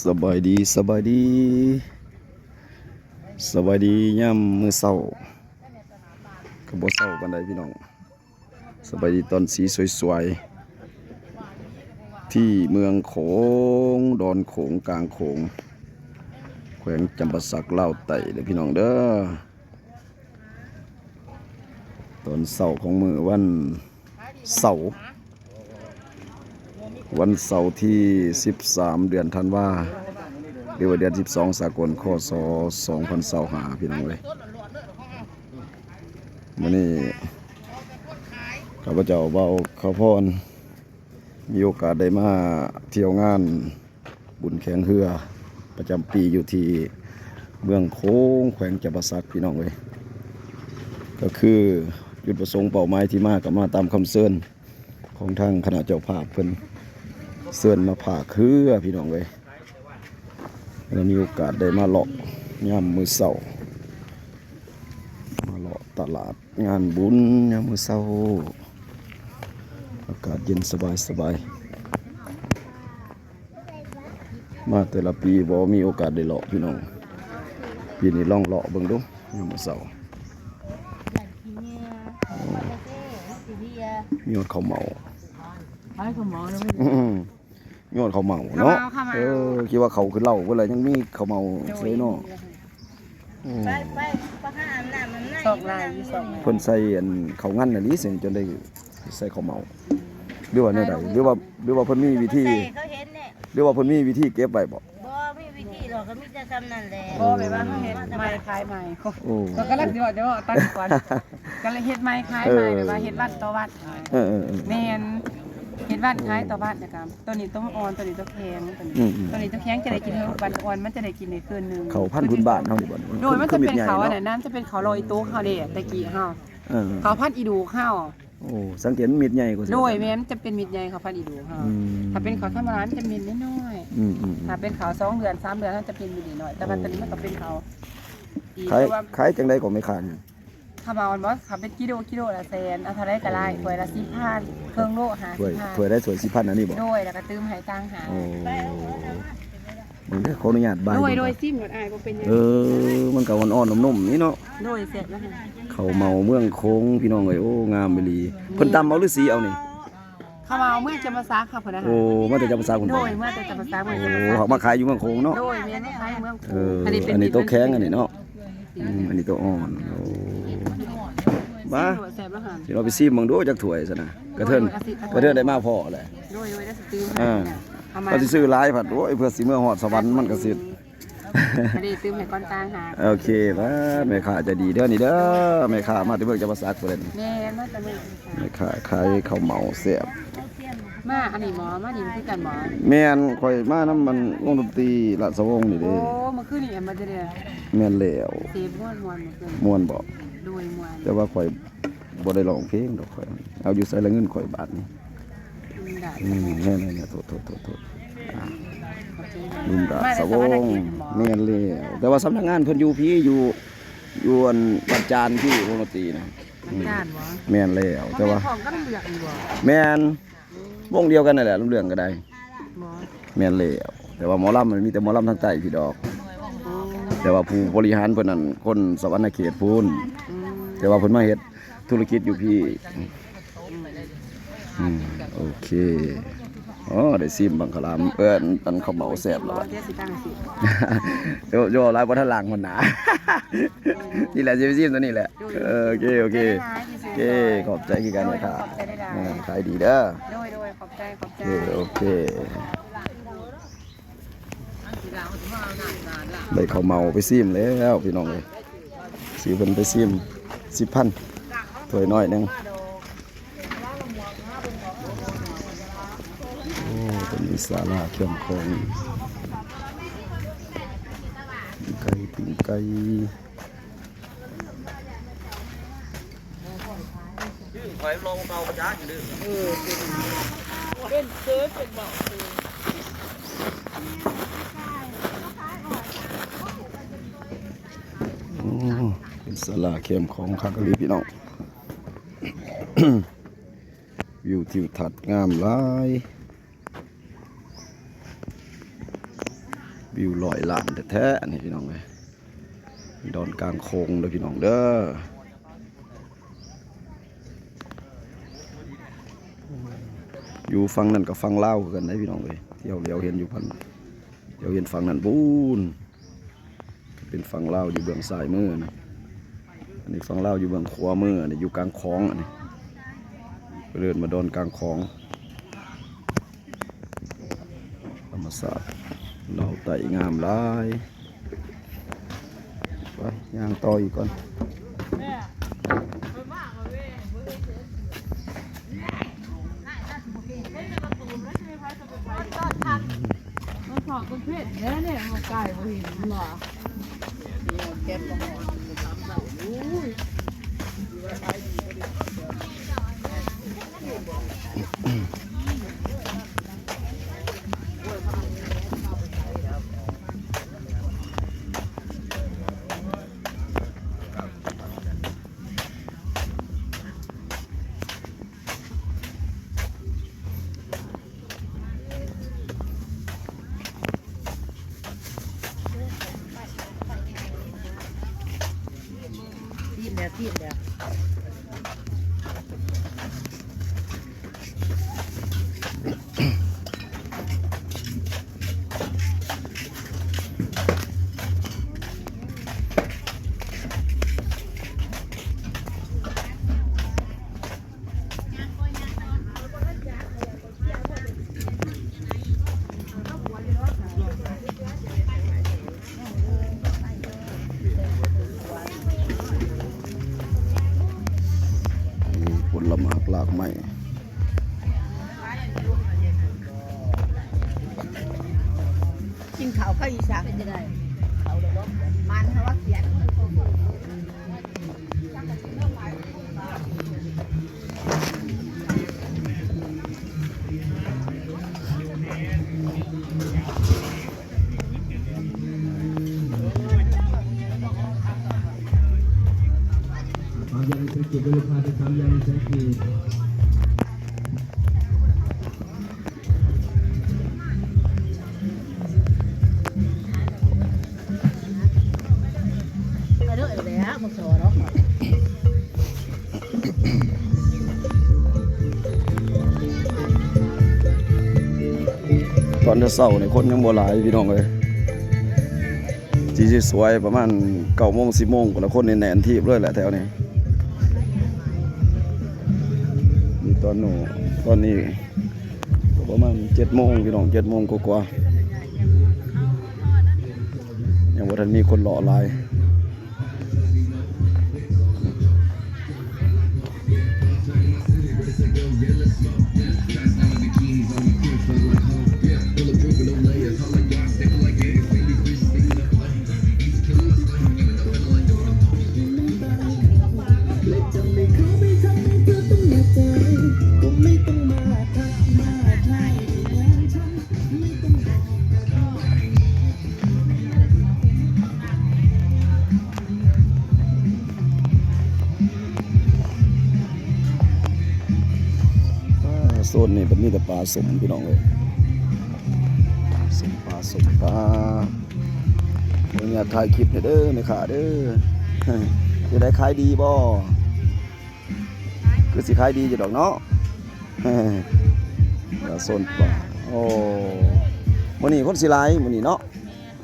ສະບາຍດີ ສະບາຍດີ ສະບາຍດີຍາມມື້ເຊົ້າ ກໍບໍ່ເຊົ້າປານໃດພີ່ນ້ອງ. ສະບາຍດີຕອນສີສວຍໆ ທີ່ເມືອງໂຂງ ດອນໂຂງ ກາງໂຂງ ແຂວງຈຳປາສັກ ລາວໃຕ້ເດີພີ່ນ້ອງເດີ. ຕອນເຊົ້າຂອງມື້ວັນເສົາ ວັນເສົາທີສິບສາມ ເດືອນທັນວາ ຫຼືວ່າເດືອນສິບສອງສາກົນ ຄ.ສ. ສອງພັນຊາວຫ້າ ພີ່ນ້ອງເອີຍ. ມື້ນີ້ຂ້າພະເຈົ້າ ບ່າວຂາວພອນ ມີໂອກາດໄດ້ມາທ່ຽວງານ ບຸນແຂ່ງເຮືອປະຈຳປີຢູ່ທີ່ເມືອງໂຂງ ແຂວງຈຳປາສັກ ພີ່ນ້ອງເອີຍ. ກໍຄືຈຸດປະສົງເປົ້າໝາຍທີ່ມາ ກໍມາຕາມຄຳເຊີນຂອງທາງຄະນະເຈົ້າພາບເພິ່ນເຊີນມາພາກເຮືອ ພີ່ນ້ອງເອີຍ. ແລ້ວມີໂອກາດໄດ້ມາເລາະຍາມມື້ເຊົ້າ ມາເລາະຕະຫຼາດງານບຸນຍາມມື້ເຊົ້າ ອາກາດເຢັນສະບາຍໆ. ມາແຕ່ລະປີບໍ່ມີໂອກາດໄດ້ເລາະພີ່ນ້ອງ ປີນີ້ລອງເລາະເບິ່ງດູຍາມມື້ເຊົ້າ. ໂອ້ ມີຮອດເຂົ້າເໝົາ ຂາຍເຂົ້າເໝົານະ ອືມ ມີຮອດເຂົ້າເໝົາເນາະ. ເຂົ້າເໝົາ ເອີ ຄິດວ່າເຂົ້າຄືເຫຼົ້າເພິ່ນລະ ຍັງມີເຂົ້າເໝົາເລີຍເນາະ. ໂອ້ ໄປ ໄປ ໄປຫາອາບນ້ຳອາບໃນ ຊອກລາຍຢູ່ຊອກລາຍ ເພິ່ນໃສ່ອັນເຂົ້າງັນອີ່ຫຼີ ເຊິ່ງຈົນໄດ້ໃສ່ເຂົ້າເໝົາ ຫຼືວ່າແນວໃດ ຫຼືວ່າ ຫຼືວ່າເພິ່ນມີວິທີ ເຂົາເຫັນແຫຼະ ຫຼືວ່າເພິ່ນມີວິທີເກັບໄວ້ບໍ່? ບໍ່ມີວິທີດອກ ກໍມີແຕ່ສ່ຳນັ້ນແຫຼະ. ບໍ່ ແບບວ່າເຮົາເຮັດໃໝ່ຂາຍໃໝ່. ໂອ້ ເຂົາກຳລັງຊິເວົ້າ ດຽວເວົ້າຕັດກ່ອນ ກໍເລີຍເຮັດໃໝ່ຂາຍໃໝ່ ເອີ ແບບວ່າເຮັດວັນຕໍ່ວັນ. ເອີໆໆ ແມ່ນ ເຮັດວັນຂາຍຕໍ່ວັນ ແລ້ວກໍ ຕົວນີ້ຕົວອ່ອນ ຕົວນີ້ຕົວແຂງ ຕົວນີ້ ອືມໆ ຕົວນີ້ຕົວແຂງຈະໄດ້ກິນເທື່ອວັນ ອ່ອນມັນຈະໄດ້ກິນໄດ້ຄືນໜຶ່ງ. ເຂົ້າພັນພື້ນບ້ານເຮົານີ້ບໍ່? ໂດຍ ມັນຈະເປັນເຂົ້າອັນນັ້ນນະ ມັນຈະເປັນເຂົ້າລໍອີໂຕ້ເຮົາເດ້ ແຕ່ກີ້ເຮົາ. ເອີ ເຂົ້າພັນອີດູກເຮົາ. ໂອ້ ສັງເກດມັນເມັດໃຫຍ່ກວ່າ. ໂດຍ ແມ່ນ ມັນຈະເປັນເມັດໃຫຍ່ ເຂົ້າພັນອີດູເຮົາ. ອືມ ຖ້າເປັນເຂົ້າທຳມະດາມັນຈະເມັດນ້ອຍໆ. ອືມໆໆ ຖ້າເປັນເຂົ້າສອງເດືອນ ສາມເດືອນ ມັນຈະເປັນເມັດນ້ອຍ ແຕ່ວ່າ ໂອ້ ຕົວນີ້ມັນກໍເປັນເຂົ້າ ຂາຍ ແຕ່ວ່າ ຂາຍຈັ່ງໃດກໍແມ່ຄ້ານີ້? ເຂົ້າເໝົາບໍ່? ເຂົ້າເປັນກິໂລ ກິໂລລະແສນ ເອົາເທົ່າໃດກໍໄດ້. ໂອ້ ຖ້ວຍລະສິບພັນ ເຄິ່ງໂລຫ້າສິບພັນ. ຖ້ວຍ ຖ້ວຍໃດ ຖ້ວຍສິບພັນອັນນີ້ບໍ່? ໂດຍ ແລ້ວກໍຕື່ມໃຫ້ຕ່າງຫາກ. ໂອ້ ເບິ່ງເດີ ຂໍອະນຸຍາດບາຍ. ໂດຍ ເບິ່ງ ໂດຍ ຊິມໂລດອ້າຍ ບໍ່ເປັນຫຍັງ. ເອີ ມັນກໍອ່ອນໆ ນຸ້ມໆ ນີ້ເນາະ. ໂດຍ ແຊບນະ. ເຂົ້າເໝົາເມືອງໂຂງ ພີ່ນ້ອງເອີຍ ໂອ້ ງາມອີ່ຫຼີ. ເພິ່ນຕຳເອົາຫຼືສີເອົານີ້? ເຂົ້າເໝົາເມືອງຈຳປາສັກ ເຂົ້າພຸ້ນນະ. ໂອ້ ມາແຕ່ຈຳປາສັກພຸ້ນ. ໂດຍ ມາແຕ່ຈຳປາສັກ. ໂອ້ ເຂົາມາຂາຍຢູ່ເມືອງໂຂງເນາະ. ໂດຍ ແມ່ນ ມາຂາຍເມືອງໂຂງ. ເອີ ອັນນີ້ຕົວແຂງອັນນີ້ເນາະ. ອືມ ອັນນີ້ຕົວອ່ອນ. ໂອ້ ມາ ຊິເອົາໄປຊີມເບິ່ງດູຈັກຖ້ວຍຊັ້ນນະ. ກະເທີນ ໂດຍ ກະເທີນໄດ້ມາພໍ້ແຫຼະ. ໂດຍ ໂດຍ ດຽວຊິຕື່ມໃຫ້. ເອີ ເອົາມາ ເຮົາຊິຊື້ຫຼາຍພັດ ໂອ້ຍ ເພື່ອຊິເມືອງຮອດສະຫວັນມັນກະຊິ ອັນນີ້ຕື່ມໃຫ້ກ່ອນຕ່າງຫາກ. ໂອເຄ ມາ ແມ່ຄ້າໃຈດີເດີນີ້ເດີ ແມ່ຄ້າມາແຕ່ເມືອງຈຳປາສັກພຸ້ນແຫຼະ. ແມ່ນ ມາແຕ່ເມືອງ ແມ່ຄ້າຂາຍເຂົ້າເໝົາແຊບ. ມາອັນນີ້ບໍ່? ມາຫຼິ້ນຄືກັນບໍ່? ແມ່ນ ຂ້ອຍມານຳອັນວົງດົນຕີລາຊະວົງນີ້ເດ້. ໂອ້ ມື້ຄືນນີ້ແມ່ນບໍ່? ແມ່ນແລ້ວ. ເສບມ່ວນໆ ມື້ຄືນ. ມ່ວນບໍ່? ໂດຍ ມ່ວນ. ແຕ່ວ່າຂ້ອຍບໍ່ໄດ້ຮ້ອງເພງດອກ ຂ້ອຍ. ເອົາ ຢູ່ໃສລະເງິນຂ້ອຍບາດນີ້? ອືມ ແມ່ນໆໆ ໂທດໆໆ ອ່າ ລຸມລາຊະວົງ. ແມ່ນແລ້ວ ແຕ່ວ່າສຳນັກງານເພິ່ນຢູ່ພີ້ ຢູ່ ຢູ່ອັນວັດຈານພີ້ ວົງດົນຕີນະ. ວັດຈານບໍ່? ແມ່ນແລ້ວ ແຕ່ວ່າ ເຂົາມີພ້ອມກັບເລື່ອງຢູ່ບໍ່? ແມ່ນ ວົງດຽວກັນນັ້ນແຫຼະ ເລື່ອງກໍໄດ້. ບໍ່? ແມ່ນແລ້ວ ແຕ່ວ່າໝໍລຳມັນມີແຕ່ໝໍລຳທາງໃຕ້ພີ້ດອກ. ອໍ ແຕ່ວ່າຜູ້ບໍລິຫານເພິ່ນນັ້ນ ຄົນສະຫວັນນະເຂດພຸ້ນ. ອືມ ແຕ່ວ່າເພິ່ນມາເຮັດ ທຸລະກິດຢູ່ພີ້. ອືມ ໂອເຄ. ອໍ ໄດ້ຊີມບັງຄະລາມ ເອີ້ນ ອັນເຂົ້າເໝົາແຊບແລ້ວ. ເອີ ດຽວຊິຕັ້ງຊິ ໂຍ ໂຍ ຫຼາຍບໍ່ທັນລ້າງຫົວໜ້າ. ນີ້ແຫຼະ ຊິໄປຊີມຕົວນີ້ແຫຼະ. ໂດຍ ເອີ ໂອເຄ ໂອເຂ ຂອບໃຈຫຼາຍໆ ໂອເຄ ຂອບໃຈຄືກັນແມ່ຄ້າ. ໂດຍ ຂອບໃຈຫຼາຍໆ ເອີ ຂາຍດີເດີ. ໂດຍ ໂດຍ ຂອບໃຈ ຂອບໃຈ. ໂອເຄ ໂອເຄ. ໄດ້ເຂົ້າເໝົາໄປຊີມແລ້ວພີ່ນ້ອງເອີຍ. ຊື້ເພິ່ນໄປຊີມ ສິບພັນ ຖ້ວຍນ້ອຍໜຶ່ງ. ໂອ້ ເພິ່ນມີສາລາແຄມຂອງ ປີ້ງໄກ່ ປີ້ງໄກ່. ໂອ້ ເປັນສາລາແຄມຂອງຄັກອີ່ຫຼີພີ່ນ້ອງ. ວິວທິວທັດງາມຫຼາຍ. ວິວຮ້ອຍລ້ານແທ້ໆ ອັນນີ້ພີ່ນ້ອງເອີຍ ດອນກາງໂຂງເດີພີ່ນ້ອງເດີ. ຢູ່ຝັ່ງນັ້ນກໍຝັ່ງລາວຄືກັນເດ້ພີ່ນ້ອງເອີຍ ທີ່ເຮົາຫຼຽວເຫັນຢູ່ພັ່ນ ຫຼຽວເຫັນຝັ່ງນັ້ນພຸ້ນ ເປັນຝັ່ງລາວຢູ່ເບື້ອງຊ້າຍມືນະ. ອັນນີ້ຝັ່ງລາວຢູ່ເບື້ອງຂວາມື ອັນນີ້ຢູ່ກາງຂອງ ອັນນີ້ເອີ້ນວ່າດອນກາງຂອງ. ທຳມະຊາດລາວໃຕ້ງາມຫຼາຍ. ໄປ ຍ່າງຕໍ່ອີກກ່ອນ. ມັນເພາະເພິ່ນເດ້ນີ້ ມັນກາຍບໍ່ເຫັນມັນວ່າ. ມີຜົນລະໝາກຫຼາກໄມ້. ກິນເຂົ້າກັບອີ່ສັງ ມັນເຮົາວ່າຂຽນ. ຕອນເຊົ້າໆນີ້ຄົນຍັງບໍ່ຫຼາຍພີ່ນ້ອງເອີຍ ຊິສວຍໆ ປະມານເກົ້າໂມງ ສິບໂມງພຸ້ນລະ ຄົນນີ້ແໜ້ນທີບເລີຍແຫຼະແຖວນີ້. ນີ້ຕອນໂນ ຕອນນີ້ ກໍປະມານເຈັດໂມງພີ່ນ້ອງ ເຈັດໂມງກວ່າໆ ຍັງບໍ່ທັນມີຄົນເລາະຫຼາຍ. ອ່າ ໂຊນນີ້ເພິ່ນມີແຕ່ປາສົ້ມພີ່ນ້ອງເອີຍ ສົ້ມປາ ສົ້ມປາ. ຂໍອະນຸຍາດຖ່າຍຄລິບແດ່ເດີແມ່ຄ້າເດີ. ຈັ່ງໃດຂາຍດີບໍ່? ຄືຊິຂາຍດີຢູ່ດອກເນາະ ໂຊນປາ. ໂອ້ ມື້ນີ້ຄົນຊິຫຼາຍມື້ນີ້ເນາະ.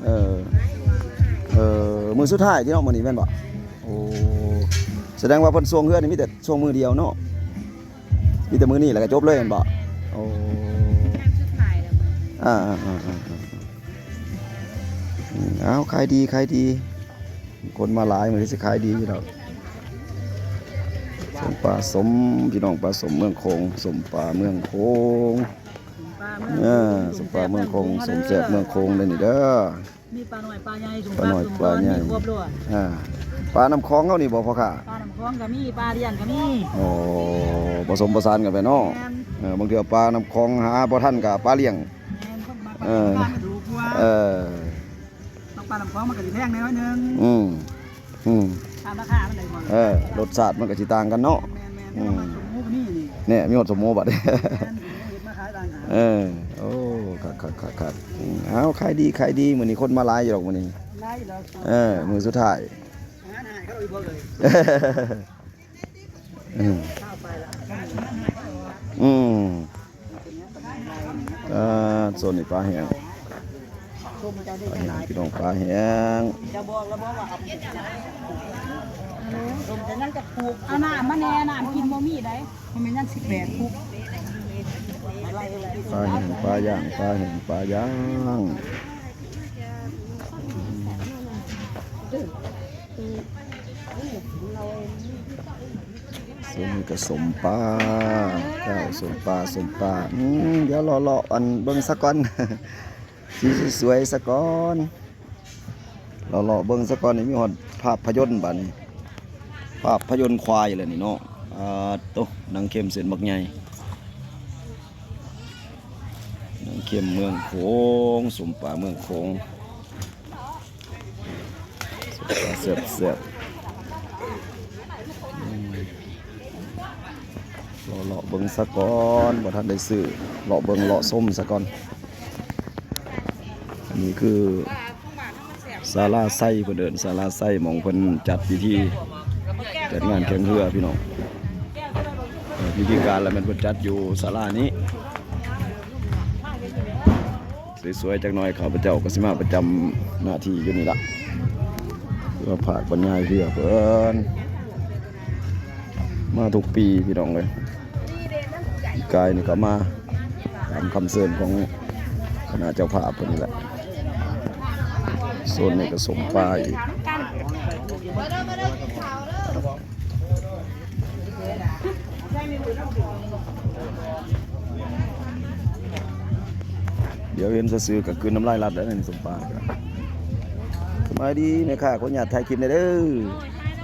ເອີ ເອີ ມື້ສຸດທ້າຍຕິເນາະ ມື້ນີ້ແມ່ນບໍ່? ໂອ້ ສະແດງວ່າເພິ່ນຊ່ວງເຮືອນນີ້ມີແຕ່ຊ່ວງມື້ດຽວເນາະ ມີແຕ່ມື້ນີ້ແລ້ວກໍຈົບເລີຍແມ່ນບໍ່? ໂອ້ ອ່າໆໆໆ ອືມ ເອົາ ຂາຍດີ ຂາຍດີ. ຄົນມາຫຼາຍ ມື້ນີ້ຊິຂາຍດີຢູ່ດອກ. ສົ້ມປາສົ້ມ ພີ່ນ້ອງ ປາສົ້ມເມືອງໂຂງ ສົ້ມປາເມືອງໂຂງ ເອີ ສົ້ມປາເມືອງໂຂງ ສົ້ມແຊບເມືອງໂຂງເດີນີ້ເດີ. ມີປານ້ອຍປາໃຫຍ່ ປານ້ອຍປາໃຫຍ່ ມີຄົບໂລດ. ອ່າ ປານ້ຳຂອງເຮົານີ້ບໍ່ພໍ່ຄ້າ? ປານ້ຳຂອງກໍມີ ປາລ້ຽງກໍມີ. ໂອ້ ປະສົມປະສານກັນໄປເນາະ. ແມ່ນ ເອີ ບາງເທື່ອປານ້ຳຂອງຫາບໍ່ທັນກໍປາລ້ຽງ. ແມ່ນ ຄົນມາປາ ເອີ ປານ້ຳຂອງມັນຖືກກວ່າ ເອີ ປານ້ຳຂອງມັນກໍຊິແພງແດ່ໜ້ອຍໜຶ່ງ. ອືມ ອືມ ຕາມລາຄາມັນໄດ້ບໍ່? ເອີ ລົດຊາດມັນກໍຊິຕ່າງກັນເນາະ. ແມ່ນໆ ອືມ ມີຮອດສົມໝູກໍມີນີ້. ແນ່ ມີຮອດສົມໝູບັດ. ແມ່ນ ເຮັດມາຂາຍຕ່າງຫາກ. ເອີ ໂອ້ ຄັກ ຄັກໆໆ ອືມ ເອົາ ຂາຍດີ ຂາຍດີ ມື້ນີ້ຄົນມາຫຼາຍຢູ່ດອກມື້ນີ້ ຫຼາຍຢູ່ແລ້ວ ເອີ ມື້ສຸດທ້າຍ ງານຫາຍເຂົາອີກບໍ່ເລີຍ ອືມ ອືມ ອ່າ ໂຊນນີ້ປາແຫ້ງ ປາແຫ້ງ ພີ່ນ້ອງ ປາແຫ້ງ ຈະບອກແລ້ວບໍ່ວ່າ ເອົານ້ຳມາແດ່ ນ້ຳກິນບໍ່ມີໃດ ມັນແມ່ນຍັງສິບແປດພຸ້ນ ປາແຫ້ງ ປາຍ່າງ ປາແຫ້ງ ປາຍ່າງ ສ່ວນນີ້ກໍສົ້ມປາ ເຈົ້າ ສົ້ມປາ ສົ້ມປາ ອືມ ດຽວເລາະໆ ອັນ ເບິ່ງສາກ່ອນ ສີສວຍໆ ສາກ່ອນ ເລາະໆ ເບິ່ງສາກ່ອນ ນີ້ມີຮອດພາບພະຍົນບາດນີ້ ພາບພະຍົນຄວາຍແລ້ວນີ້ເນາະ ອາໂຕ ໜັງເຂັມເສັ້ນບັກໃຫຍ່ ໜັງເຂັມເມືອງໂຂງ ສົ້ມປາເມືອງໂຂງ ແຊບໆ ອືມ ເລາະໆ ເບິ່ງສາກ່ອນ ບໍ່ທັນໄດ້ຊື້ ເລາະເບິ່ງເລາະຊົມສາກ່ອນ ອັນນີ້ຄື ສາລາໄຊ ເພິ່ນເອີ້ນສາລາໄຊ ໝ່ອງເພິ່ນຈັດພິທີ ຈັດງານແຂ່ງເຮືອພີ່ນ້ອງ ເອີ ພິທີການລະແມ່ນເພິ່ນຈັດຢູ່ສາລານີ້ ສວຍໆ ຈັກໜ່ອຍ ຂ້າພະເຈົ້າກໍຊິມາປະຈຳໜ້າທີ່ຢູ່ນີ້ລະ ເພື່ອພາກບັນຍາຍເຮືອເພິ່ນ ມາທຸກປີພີ່ນ້ອງເອີຍ ປີກາຍນີ້ກໍມາ ຕາມຄຳເຊີນຂອງຄະນະເຈົ້າພາບເພິ່ນນີ້ແຫຼະ ໂຊນນີ້ກໍສົ້ມປາອີກ ດຽວເຫັນຊື່ໆ ກໍກືນນ້ຳລາຍລັດແລ້ວນີ້ ສົ້ມປາ ສະບາຍດີແມ່ຄ້າ ຂໍອະນຸຍາດຖ່າຍຄລິບແດ່ເດີ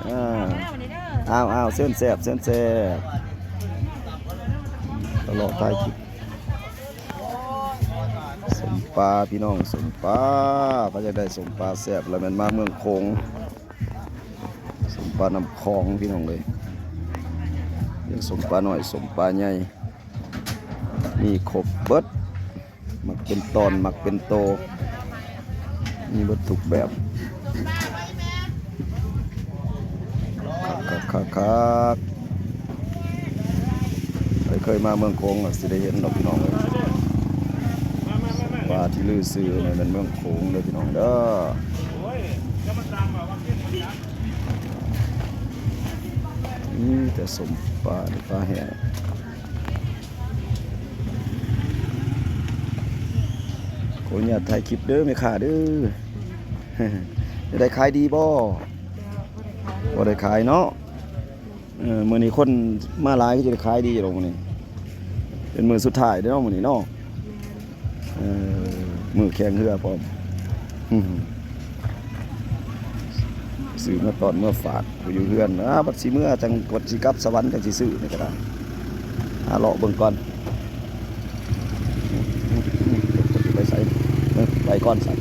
ໂອ້ຍ ຖ່າຍແລ້ວ ອ່າ ເດີ ອ້າວໆ ເຊີນແຊບ ເຊີນແຊບ ຕະຫຼອດທ້າຍຄລິບ ສົ້ມປາພີ່ນ້ອງ ສົ້ມປາ ໃຜຢາກໄດ້ສົ້ມປາແຊບລະແມ່ນມາເມືອງໂຂງ ສົ້ມປານ້ຳຂອງພີ່ນ້ອງເອີຍ ທັງສົ້ມປານ້ອຍ ສົ້ມປາໃຫຍ່ ມີຄົບເບິດ ໝາກເປັນຕອນ ໝາກເປັນໂຕ ມີເບິດທຸກແບບ ຄັກໆໆໆ ໃຜເຄີຍມາເມືອງໂຂງກໍຊິໄດ້ເຫັນດອກພີ່ນ້ອງເອີຍ ປາທີ່ລືຊື່ນີ້ແມ່ນເມືອງໂຂງເດີພີ່ນ້ອງເດີ ມີແຕ່ສົ້ມປາ ປາແຫ້ງ ຂໍອະນຸຍາດຖ່າຍຄລິບເດີແມ່ຄ້າເດີ ໄດ້ຂາຍດີບໍ່? ບໍ່ໄດ້ຂາຍເນາະ ເອີ ມື້ນີ້ຄົນມາຫຼາຍ ຄືຈະໄດ້ຂາຍດີດອກມື້ນີ້ ເປັນມື້ສຸດທ້າຍເດ້ເນາະ ມື້ນີ້ເນາະ ເອີ ມື້ແຂ່ງເຮືອພ້ອມ ຊື້ມາຕ້ອນເມືອຝາກຜູ້ຢູ່ເຮືອນ ອາ ບັດຊິເມືອ ຈັ່ງ ບັດຊິກັບສະຫວັນ ຈັ່ງຊິຊື້ນີ້ກໍໄດ້ ອາ ເລາະເບິ່ງກ່ອນ ໄປໃສ ເອີ ໄປກ່ອນຊັ້ນ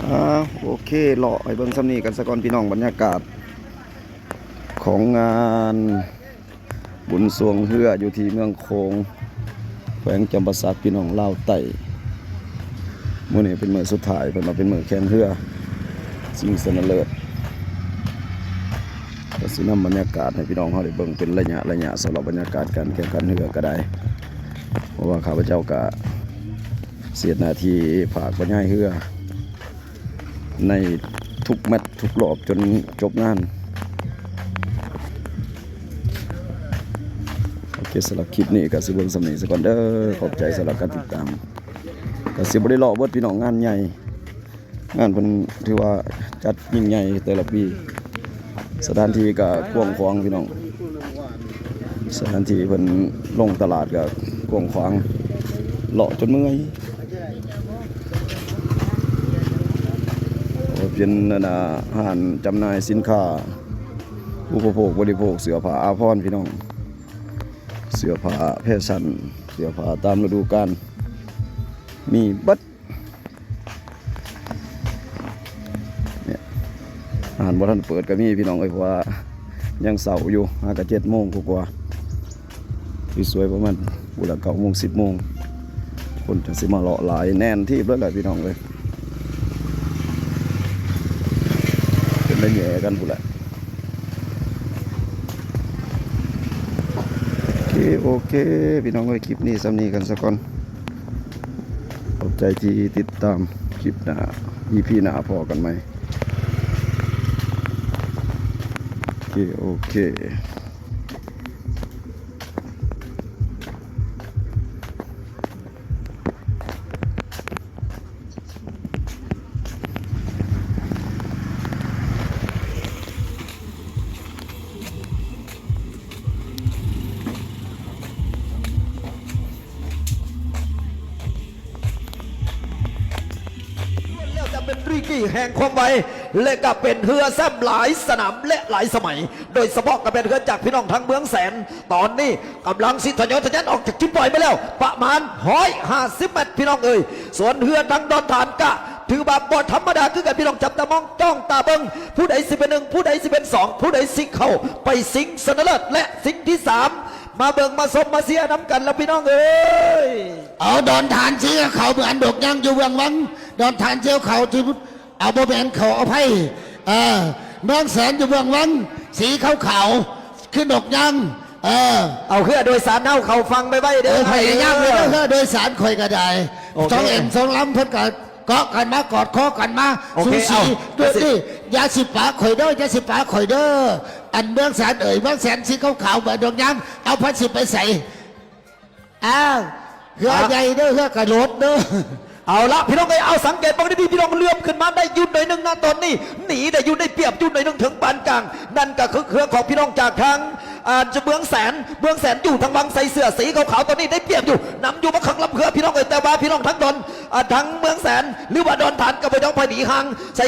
ອາ ໂອເຄ ເລາະໃຫ້ເບິ່ງສ່ຳນີ້ກັນສາກ່ອນ ພີ່ນ້ອງ ບັນຍາກາດຂອງງານ ບຸນຊ່ວງເຮືອຢູ່ທີ່ເມືອງໂຂງ ແຂວງຈຳປາສັກ ພີ່ນ້ອງລາວໃຕ້ ມື້ນີ້ເປັນມື້ສຸດທ້າຍ ເພິ່ນວ່າເປັນມື້ແຂ່ງເຮືອຊິງຊະນະເລີດ ກໍຊິນຳບັນຍາກາດໃຫ້ພີ່ນ້ອງເຮົາໄດ້ເບິ່ງເປັນໄລຍະໆ ສຳລັບບັນຍາກາດການແຂ່ງຂັນເຮືອກໍໄດ້ ເພາະວ່າຂ້າພະເຈົ້າກໍຊິເຮັດໜ້າທີ່ພາກບັນຍາຍເຮືອ ໃນທຸກແມັດທຸກລອບຈົນຈົບງານ ໂອເຄ ສຳລັບຄລິບນີ້ກໍຊິເບິ່ງສ່ຳນີ້ສາກ່ອນເດີ ຂອບໃຈສຳລັບການຕິດຕາມ ກໍຊິບໍ່ໄດ້ເລາະເບິດພີ່ນ້ອງ ງານໃຫຍ່ ງານເພິ່ນຖືວ່າຈັດຍິ່ງໃຫຍ່ແຕ່ລະປີ ສະຖານທີ່ກໍກວ້າງຂວາງພີ່ນ້ອງ ສະຖານທີ່ເພິ່ນລົງຕະຫຼາດກໍກວ້າງຂວາງ ເລາະຈົນເມື່ອຍ ໂອ້ ເປັນອັນນ່າ ຮ້ານຈຳໜ່າຍສິນຄ້າອຸປະໂພກບໍລິໂພກ ເສື້ອຜ້າອາພອນພີ່ນ້ອງ ເສື້ອຜ້າແຟຊັນ ເສື້ອຜ້າຕາມລະດູການ ມີເບິດ ນີ້ ຮ້ານບໍ່ທັນເປີດກໍມີພີ່ນ້ອງເອີຍ ເພາະວ່າຍັງເຊົ້າຢູ່ ຫາກະເຈັດໂມງກວ່າ ສວຍໆ ປະມານພຸ້ນລະ ເກົ້າໂມງ ສິບໂມງ ຄົນຈັ່ງຊິມາເລາະຫຼາຍ ແໜ້ນທີ່ເລີຍແຫຼະພີ່ນ້ອງເອີຍ ເປັນໄດ້ແຫຍ່ກັນພຸ້ນແຫຼະ. ໂອເຄ ໂອເຄ ພີ່ນ້ອງເອີຍ ຄລິບນີ້ສ່ຳນີ້ກັນສາກ່ອນ ຂອບໃຈທີ່ຕິດຕາມ ຄລິບໜ້າ ອີພີໜ້າພໍ້ກັນໃໝ່ ໂອເຄ ໂອເຄ. ລ້ວນແລ້ວຈະເປັນຣີກີແຫ່ງຄວາມໄວ ແລະ ກໍເປັນເຮືອແຊ້ມຫຼາຍສະໜາມ ແລະ ຫຼາຍສະໄໝ ໂດຍສະເພາະກໍແມ່ນເຮືອຈາກພີ່ນ້ອງທາງເມືອງແສນ ຕອນນີ້ກຳລັງຊິທະຍອຍທະຍານອອກຈາກຈຸດໝາຍມາແລ້ວ ປະມານຮ້ອຍຫ້າສິບແມັດ ພີ່ນ້ອງເອີຍ. ສ່ວນເຮືອທາງດອນທານກະຖືວ່າບໍ່ທຳມະດາຄືກັນ ພີ່ນ້ອງຈັບຕາມອງຈ້ອງຕາເບິ່ງ ຜູ້ໃດຊິເປັນໜຶ່ງ ຜູ້ໃດຊິເປັນສອງ ຜູ້ໃດຊິເຂົ້າໄປຊິງຊະນະເລີດ ແລະ ຊິງທີສາມ ມາເບິ່ງມາຊົມມາເຊຍນຳກັນລະ ພີ່ນ້ອງເອີຍ. ເອົາ ດອນທານສີຂາວເໝືອນດົກຍາງຢູ່ເບື້ອງຫຼັງ ດອນທານສີຂາວທີ່ ເອົາ ບໍ່ແມ່ນ ຂໍອະໄພ ເອີ ເມືອງແສນຢູ່ເບື້ອງຫຼັງ ສີຂາວໆ ຄືນົກຍາງ ເອີ ເອົາ ເຮືອໂດຍສານເຮົາເຂົ້າຝັ່ງໄວໆເດີ ເອີ ພະຍາຍາມເດີ ເຮືອໂດຍສານຂ້ອຍກໍໄດ້ ໂອເຄ ສອງເອັນສອງລຳ ເພິ່ນກໍເກາະກັນມາ ກອດຄໍກັນມາ ໂອເຄ ສູສີ ເອົາ ດ້ວຍນີ້ ຢ່າຊິປະຂ້ອຍເດີ ຢ່າຊິປະຂ້ອຍເດີ ອັນເມືອງແສນເອີຍ ເມືອງແສນ ສີຂາວໆ ເໝືອນດົກຍາງ ເອົາ ເພິ່ນຊິໄປໃສ? ອ້າວ ເຮືອໃຫຍ່ເດີ ເຮືອກະໂດດເດີ. ເອົາລະ ພີ່ນ້ອງເອີຍ ເອົາ ສັງເກດເບິ່ງດີໆ ພີ່ນ້ອງ ເຫຼືອມຂຶ້ນມາໄດ້ຢູ່ໜ້ອຍໜຶ່ງນະ ຕອນນີ້ໜີໄດ້ຢູ່ ໄດ້ປຽບຢູ່ໜ້ອຍໜຶ່ງ ເຖິງປານກາງ ນັ້ນກໍຄືເຮືອຂອງພີ່ນ້ອງຈາກທາງ ອ່າ ເມືອງແສນ ເມືອງແສນຢູ່ທາງວັງໄຊເສື້ອສີຂາວໆ ຕອນນີ້ໄດ້ປຽບຢູ່ ນຳຢູ່ມາຂ້າງລຳເຮືອ ພີ່ນ້ອງເອີຍ ແຕ່ວ່າພີ່ນ້ອງທາງດອນ ອ່າ ທາງເມືອງແສນ ຫຼືວ່າດອນທານກໍບໍ່ຍອມໃຜໜີຫ່າງ ໃສ່